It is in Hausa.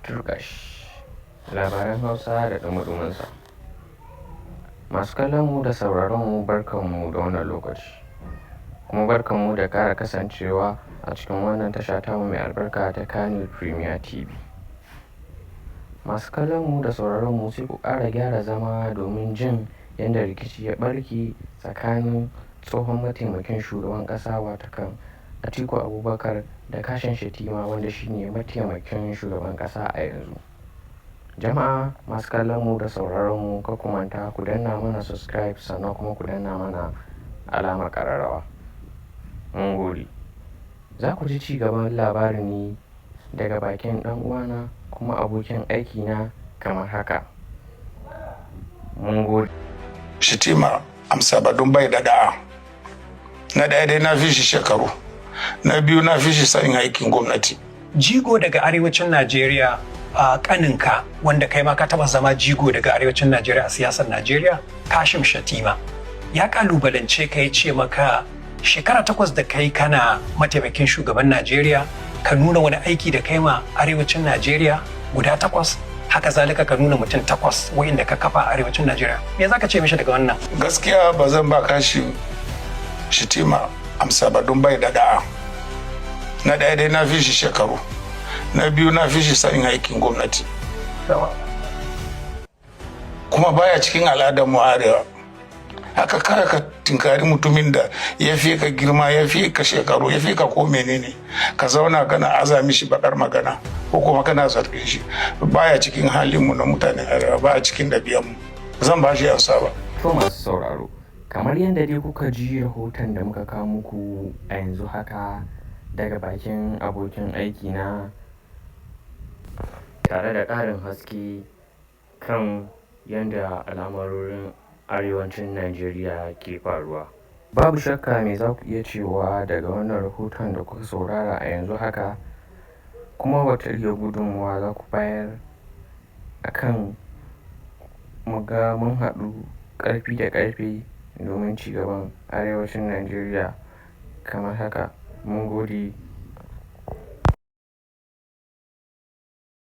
Turƙash! Labaran Hausa da ɗumi-ɗuminsa. Masu kallonmu da sauraronmu, barkanmu da wannan lokaci, kuma barkanmu da ƙara kasancewa a cikin wannan tasha tamu mai albarka ta Kano Premier TV. Masu kallonmu da sauraronmu, sai ku ƙara gyara zama domin jin yadda rikici ya ɓarke tsakanin tsohon mataimakin shugaban ƙasa, watakan Atiku Abubakar, da Kashim Shettima, wanda shine mataimakin shugaban ƙasa a yanzu. Jama'a masu kallonmu da sauraronmu, kar ku manta ku danna mana subscribe, sannan kuma ku danna mana alamar ƙararrawa. Mun gode. Za ku ji ci gaban labarin ne daga bakin ɗan uwana kuma abokin aikina kamar haka. Mun gode. Shettima amsa ba don bai da da'a. Na ɗaya dai, na fi shi shekaru. Na biyu, na fi shi sanin aikin gwamnati. Jigo daga arewacin Najeriya, a kaninka, wanda kai ma ka taba zama jigo daga arewacin Najeriya a siyasar Najeriya, Kashim Shettima, ya kalubalance ka, ya ce maka shekara 8 da kai kana mataimakin shugaban Najeriya, ka nuna wani aiki da kai ma arewacin Najeriya guda 8, haka zalika ka nuna mutum 8 wa'inda ka kafa a arewacin Najeriya. Me za ka ce mishi daga wannan? Gaskiya, ba zan ba Kashim Shettima amsa ba don bai da da'a. Na ɗaya dai, na fi shi shekaru. Na biyu, na fi shi sanin aikin gwamnati. Kuma baya cikin al'adar mu arewa. Haka kawai ka tinkari mutumin da ya fi ka girma, ya fi ka shekaru, ya fi ka ko menene, ka zauna kana aza mishi bakar magana ko kuma kana zargin shi, baya cikin halin mu na mutanen arewa, baya cikin ɗabi'an mu. Zan ba shi amsa ba. To, masu sauraro, kamar yadda dai kuka ji rahoton da muka kawo muku a yanzu haka daga bakin abokin aikina, tare da ƙarin haske kan yadda al'amurorin arewacin Najeriya ke faruwa. Babu shakka, me za ku iya cewa daga wannan rahoton da kuka saurara a yanzu haka, kuma wata iya gudunmuwa za ku bayar a kan mu ga mun haɗu ƙarfi da ƙarfe domin ci gaban arewacin Najeriya kamar haka? Mun gode.